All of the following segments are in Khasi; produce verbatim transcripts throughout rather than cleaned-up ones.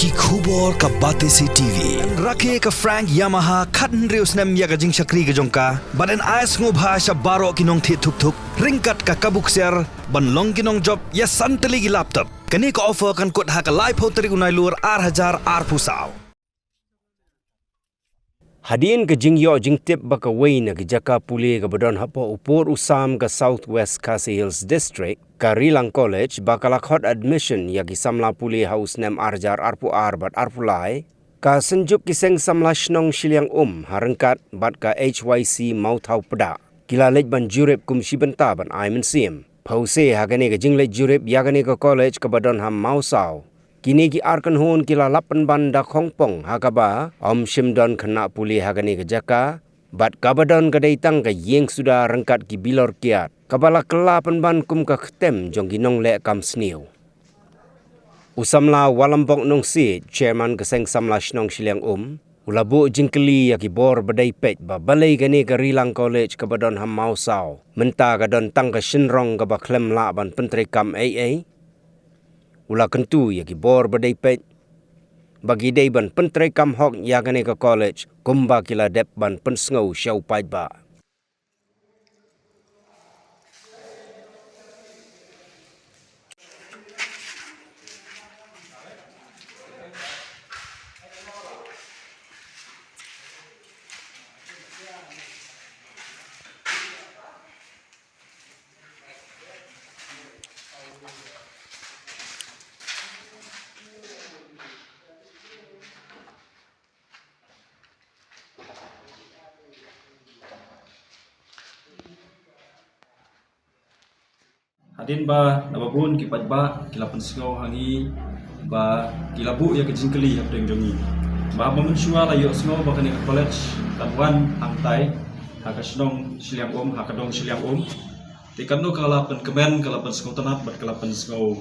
Ki khubor ka Batesi T V. Rakhe ka Frank Yamaha khathynriew snem ïa ka jingshakri ka jong ka. Bad yn ai sngewbha sha baroh ki nongthied thuk thuk ryngkat ka kabu ksiar ban long ki nongjop ïa san tylli ki laptop. Kane ka offer kan kut ha ka laiphew tarik u Nailur ar hajar arphew saw. Hadien ka jingïoh jingtip ba kawei na ki jaka pule kaba don hapoh u pud u sam ka South West Khasi Hills District, ka Rilang College, ba ka la khot admission ïa ki samla pule ha u snem ar hajar arphew ar bad arphew lai, ka Synjuk ki Seng Samla Shnong Shiliang Um ha ryngkat bad ka H Y C Mawthaw Pdah ki la leit ban jurip kum shi bynta ban ai mynsiem. Phewse ha kane ka jingleit jurip ïa kane ka college kaba don ha Mawsaw, kine ki ar kynhun ki la lap pynban da khongpong ha kaba ym shym don khynnah pule ha kane ka jaka, bad kaba don ka dei tang ka ïing suda ryngkat ki bilor kiad kaba la kylla pynban kum ka ktem jong ki nongleh kam sniew. U samla Walambok Nongsiej, chairman ka Seng Samla Shnong Shiliang Um, u la buh jingkylli ïa ki bor ba dei peit ba balei kane ka Rilang College kaba don ha Mawsaw mynta ka don tang ka shynrong kaba khlem lah ban pyntreikam ei ei. U la kyntu ïa ki bor ba dei peit ba ki dei ban pyntreikam hok ïa kane ka college kumba ki la dep ban pynsngew sha u paidbah. Hadien ba na ba bun ki paidbah ki la pynsngew ha ngi ba ki la buh ïa ka jingkylli hapdeng jong ngi. Ba haba mynshuwa la ïohsngew ba kane ka college kan wan hangtai ha ka shnong Shiliang Um, ha ka dong Shiliang Um. Te kano ka la pynkmen, ka la pynsngew tynnat bad ka la pynsngew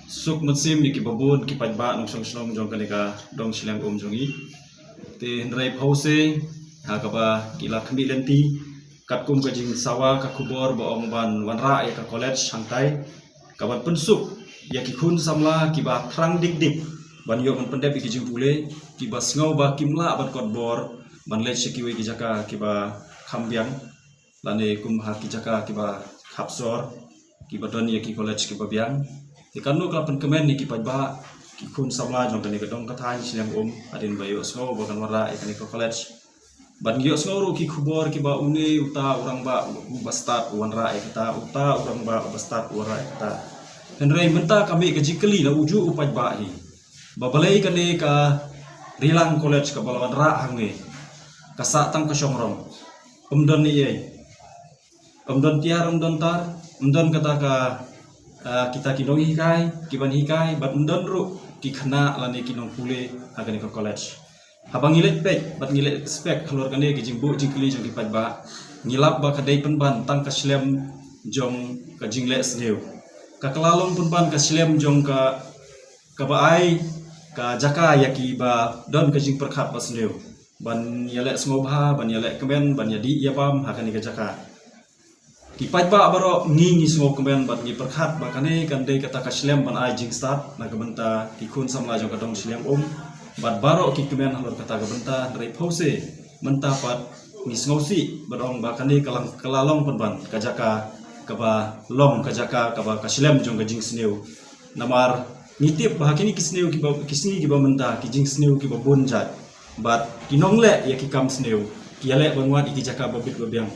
suk mynsiem ïa ki ba bun ki paidbah nongshong shnong jong kane ka dong Shiliang Um jong ngi. Te hynrei phewse ha kaba ki la khmih lynti katkum ka jingsawa ka khubor ba ong ban wanrah ïa ka college hangtai, ka ban pynsuk ïa ki khun samla kiba thrang dik dik ban ïoh ban pyndep ïa ki jingpule, kiba sngew ba kim lah ban kot bor ban leit sha kiwei ki jaka kiba kham biang lane kum ha ki jaka kiba khap sor, kiba don ïa ki college kiba biang. Te kano ka la pynkmen ïa ki paidbah, ki khun samla jong kane ka dong ka thaiñ Shiliang Um, hadien ba ïohsngew ba kan wanrah ïa kane ka college. Ban ïohsngew ruh ki khubor kiba une uta u rangbah uba stad u wanrah ïa kata, uta u rangbah uba stad u wanrah ïa kata. Hynrei mynta ka mih ka jingkylli na ujuh u paidbah hi ba balei kane ka Rilang College kaba la wanrah hangne ka sah tang ka shong rong. Ym don ei ei. Ym don tiar, ym don tar, ym don kata ka, ah, kita ki nonghikai kiban hikai, bad ym don ruh ki khynnah lane ki nongpule ha kane ka college. Haba ngi leit peit bad ngi leit inspect halor kane ka jingbuh jingkylli jong ki paidbah, ngi lap ba ka dei pynban tang ka shlem jong ka jingleh sniew. Ka kylla long pynban ka shlem jong ka, kaba ai ka jaka ïa kiba don ka jingpyrkhat ba sniew ban ïaleh sngewbha, ban ïaleh kmen, ban ïadih ïabam ha kane ka jaka. Ki paidbah baroh ngi, ngi sngewkmen bad ngi pyrkhat ba kane kan dei kata ka shlem ban ai jingstad na ka bynta ki khun samla jong ka dong Shiliang Um bad baroh ki kmen halor kata ka bynta. Hynrei phewse mynta pat ngi sngewsih bad ong ba kane ka la, ka la long pynban ka jaka kaba long ka jaka kaba ka shlem jong ka jingsniew. Namar ngi tip ba ha kine ki sniew kiba, ki sngi kiba mynta, ki jingsniew kiba bun jait bad ki nongleh ïa ki kam sniew ki ïaleh ban wad ïa ki jaka ba bit ba biang.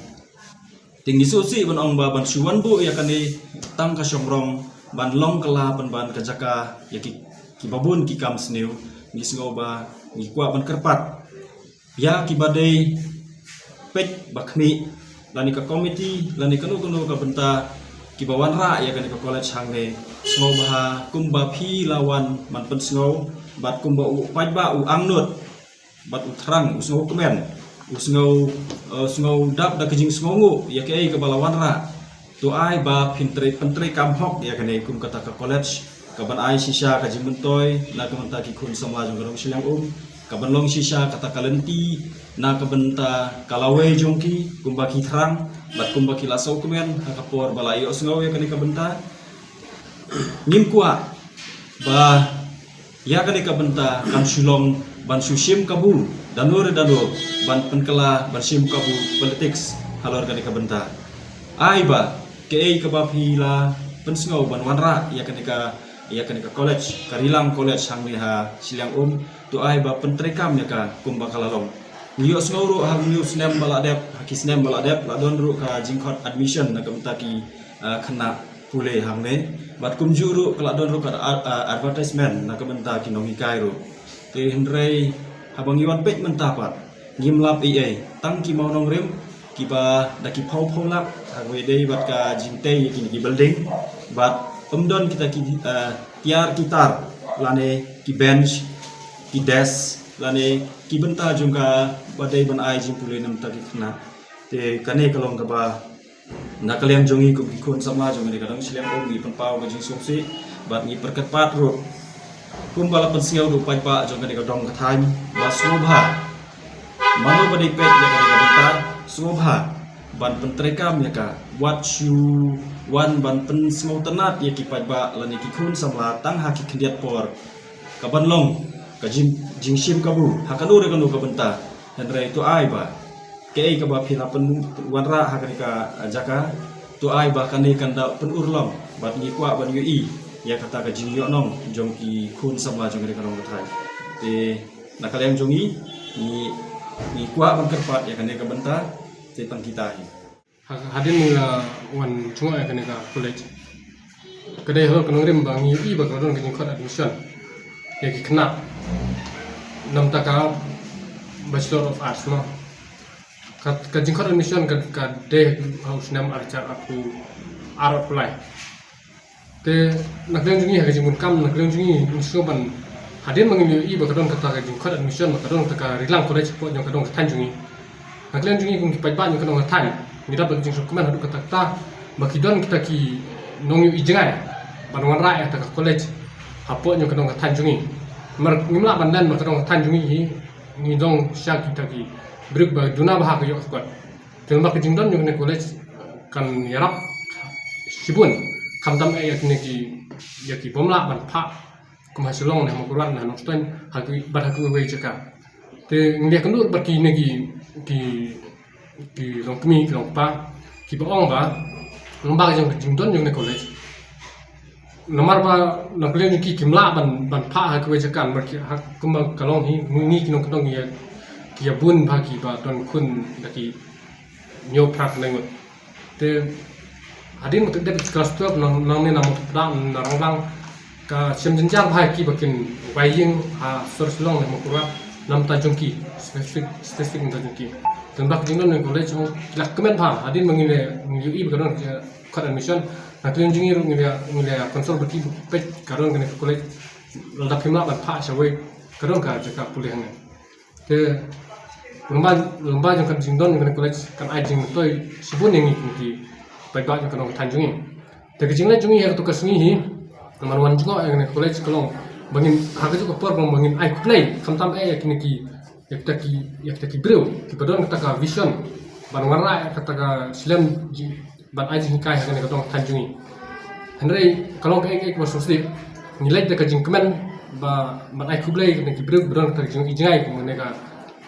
Te ngi sngewsih ban ong ba ban shu wan buh ïa kane tang ka shong rong ban long kylla pynban ka jaka ïa ki, kiba bun ki kam sniew, ngi sngew ba ngi kwah ban kyrpad ïa kiba dei peit ba khmih lane ka komiti lane kano kano ka bynta kiba wanrah ïa kane ka college hangne, sngewbha kumba phi la wan ban pynsngew bad kumba u paidbah u angnud bad u thrang, u sngewkmen, u sngew, eh, u sngew dap da ka jingsngewnguh ïa kaei kaba la wanrah. To ai ba phin trei, pyntreikam hok ïa kane kum kata ka college, kaban ai shisha ka jingmyntoi na ka bynta ki khun samla jong ka dong Shiliang Um, kaban long shisha kata ka lynti na ka bynta ka lawei jong ki kumba ki thrang bad kumba ki la sngewkmen ha ka por ba la ïohsngew ïa kane ka bynta. Ngim kwah ba Ïa kane ka bynta kan shu long ban shu shim kabu da no re da no ban pynkylla ban shim kabu politics halor kane ka bynta. Ai ba kaei kaba phi la pynsngew ban wanrah ïa kane ka ïa kane ka college, ka Rilang College hangne ha Shiliang Um, to ai ba pyntreikam ïa ka kumba ka la long. Ngi ïohsngew ruh ha ki snem ba la dep, ha ki snem ba la dep la don ruh ka jingkhot admission na ka bynta ki, ah, khynnah pule hangne. Bad kumjuh ruh ka la don ruh ka ad-, ah, advertisement na ka bynta ki nonghikai ruh. Te hynrei haba ngi wan peit mynta pat, ngim lap ei ei, tang ki mawnongrim kiba da ki phew phew lak ha kawei dei bad ka jingtei ïa kine ki building, bad ym don kita ki, eh, tiar ki tar lane ki bench, ki desk lane ki bynta jong kaba dei ban ai jingpule na ka bynta ki khynnah. Te kane ka long kaba na ka liang jong ngi kum ki khun samla jong kane ka dong Shiliang Um ngi pynpaw ka jingsngewsih bad ngi pyrkhat pat ruh kumba la pynsngew da u paidbah jong kane ka dong ka thaiñ ba sngewbha mano ba dei peit ïa kane ka bynta, sngewbha ban pyntreikam ïa ka, wat shu wan ban pynsngewtynnat ïa ki paidbah lane ki khun samla tang ha ki khyndiat por kaban long ka jing, jingshim kabu ha kano re kano ka bynta. Hynrei to ai ba kaei kaba phi la pynwanrah ha kane ka jaka, to ai ba kane kan da pynurlong bad ngi kwah ban ïohi ïa kata ka jingïohnong jong ki khun samla jong kane ka dong ka thaiñ. Te na ka liang jong ngi, ngi, ngi kwah ban kyrpad ïa kane ka bynta, te tang kita hi. Ha, hadien ngi la wan jngoh ïa kane ka college, ka dei halor ka nongrim ba ngi ïohi ba ka don ka jingkhot admission ïa ki khynnah na ka bynta ka Bachelor of Arts, no. Ka, ka jingkhot admission ka, ka dei ha u snem ar hajar arphew ar arphew lai. Te na ka liang jong ngi ha ka jingbunkam, na ka liang jong ngi ngi sngewbha ban, hadien ba ngi ïohi ba ka don kata ka jingkhot admission, ba ka don kata ka Rilang College hapoh jong ka dong ka thaiñ jong ngi. Na ka liang jong ngi kum ki paidbah jong ka dong ka thaiñ, ngi dap da ka jingsngewkmen haduh katta katta ba ki don kita ki nongïohi jngai ban wanrah ïa kata ka college hapoh jong ka dong ka thaiñ jong ngi. Namar ngim lah ban len ba ka dong ka thaiñ jong ngi hi ngi don sha kita ki briew ba duna bha ka ïoh ka kot. Te namar ka jingdon jong kane ka college kan ïarap shibun, khamtam eh ïa kine ki, ïa ki bym lah ban phah kum ha Shillong ne ha Mawkyrwat ne ha Nongstoiñ, ha ki, bad ha kiwei kiwei jaka. Te ngi ïakynduh bad kine ki, ki, ki longkmie ki longkpa kiba ong ba lyngba ka jong ka jingdon jong kane ka college, namar ba na ka liang jong ki kim lah ban, ban phah ha kiwei jaka, namar ki, ha, kumba ka long hi, ngi, ngi ki nongkyndong ki ïa, ki ïa bun bha kiba don khun da ki hynñiew phra khyndai ngut. Te hadien ba ki dep klas twelve, nang, nangne na Mawthadrah, na Ranglang, ka shem jynjar bha ïa ki ba kin wai ïing ha sor Shillong ne Mawkyrwat, na bynta jong ki, specific, specific na bynta jong ki. Te namar ka jingdon jong ka college, ki la kmen bha, hadien ba ngi la, ngi ïohi ba ka don ka jingkhot admission, na ka liang jong ngi ruh ngi la, ngi la consult bad ki, peit ka don kane ka college, lada phim lah ban phah shawei, ka don ka jaka pule hangne. Te lyngba, lyngba jong ka jingdon jong kane ka college kan ai jingmyntoi shibun ïa ngi kum ki paidbah jong ka dong ka thaiñ jong ngi. Te ka jingleit jong ngi ha kato ka sngi hi, namar wan jngoh ïa kane ka college ka long ba ngin, ha kajuh ka por ka long ba ngin ai khublei khamtam eh ïa kine ki, ïa kita ki, ïa kita ki briew kiba don kata ka vision ban wanrah ïa kata ka shlem jing, ban ai jinghikai ha kane ka dong ka thaiñ jong ngi. Hynrei ka long kaei kaei kaba sngewsih, ngi leit da ka jingkmen ba ban ai khublei ïa kine ki briew ba don kata ka jingïohi jngai, kane ka,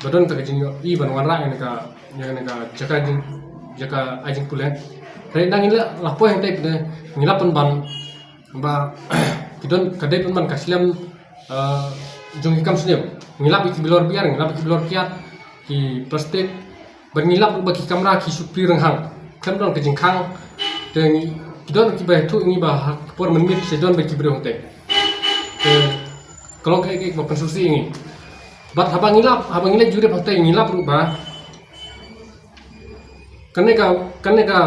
ba don kata ka jingïohi ban wanrah ïa kane ka, ïa kane ka jaka jing, jaka ai jingpule. Hynrei nang ngi la, la poi hangtei pat ngi la pynban ba ki don, ka dei pynban ka shlem, eh, jong ki kam sniew. Ngi lap ïa ki bilor biar, ngi lap ïa ki bilor kiad, ki plastik, bad ngi lap ruh ba ki kamra ki shu plie rynghang, khlem don ka jingkhang. Te ngi, ki don kiba ïathuh ïa ngi ba ha ka por mynmiet ki shu don bad ki briew hangtei. Te ka long kaei kaei kaba pynsngewsih ïa ngi. Bad haba ngi lap, haba ngi leit jurip hangtei ngi lap ruh ba kane ka, kane ka,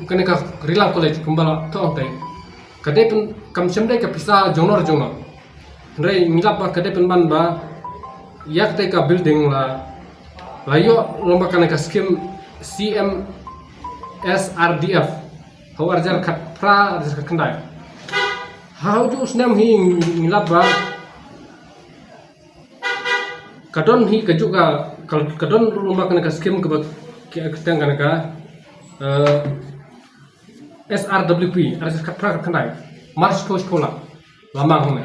kane ka Rilang College kumba la thoh hangtei, ka dei pyn, kam shym dei ka pisa jong no jong no. Hynrei ngi lap ba ka dei pynban ba ïa katei ka building la, la ïoh lyngba kane ka skim C M S R D F ha u ar hajar khatphra, ar hajar khatkhyndai. Ha u juh u snem hi ngi lap ba ka don hi kajuh ka, ka, ka don ruh lyngba kane ka skim kaba ki, kyrteng kane ka, eh, S R W P, ar hajar khatphra khatkhyndai. Mar shiphew shiphew lak la mang hangne.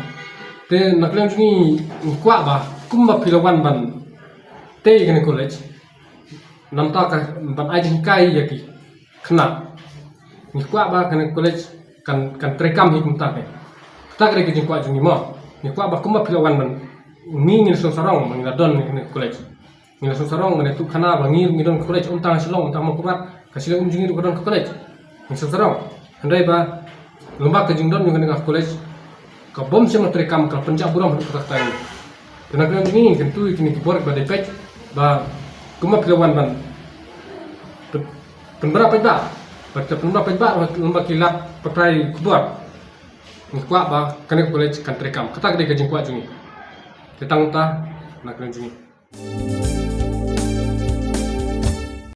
Te na ka liang jong ngi, ngi kwah ba kumba phi la wan ban tei kane college, namar ka ban ai jinghikai ïa ki khynnah, ngi kwah ba kane college kan, kan treikam hi kumta. Kata ka dei ka jingkwah jong ngi mo. Ngi kwah ba kumba phi la wan ban, ngi, ngi la sngewsarong ba ngi la don kane college. Ngi la sngewsarong ban ïathuh khana ba ngi, ngi don ka college, ym tang ha Shillong, ym tang ha Mawkyrwat, ka Shillong ym jong ngi ruh ka don ka college. Ngi sngewsarong. Hynrei ba lyngba ka jingdon jong kane ka college, ka bym shym la treikam, ka la pynjah burom haduh katta katta. Te na ka liang jong ngi, kyntu ïa kine ki bor ba dei peit ba kumba phi la wan ban pyn-, pynbna paidbah, ba te pynbna paidbah lyngba ki lad patrai khubor. Ngi kwah ba kane ka college kan treikam. Kata ka dei ka jingkwah jong ngi. Te tang ta na ka liang jong ngi.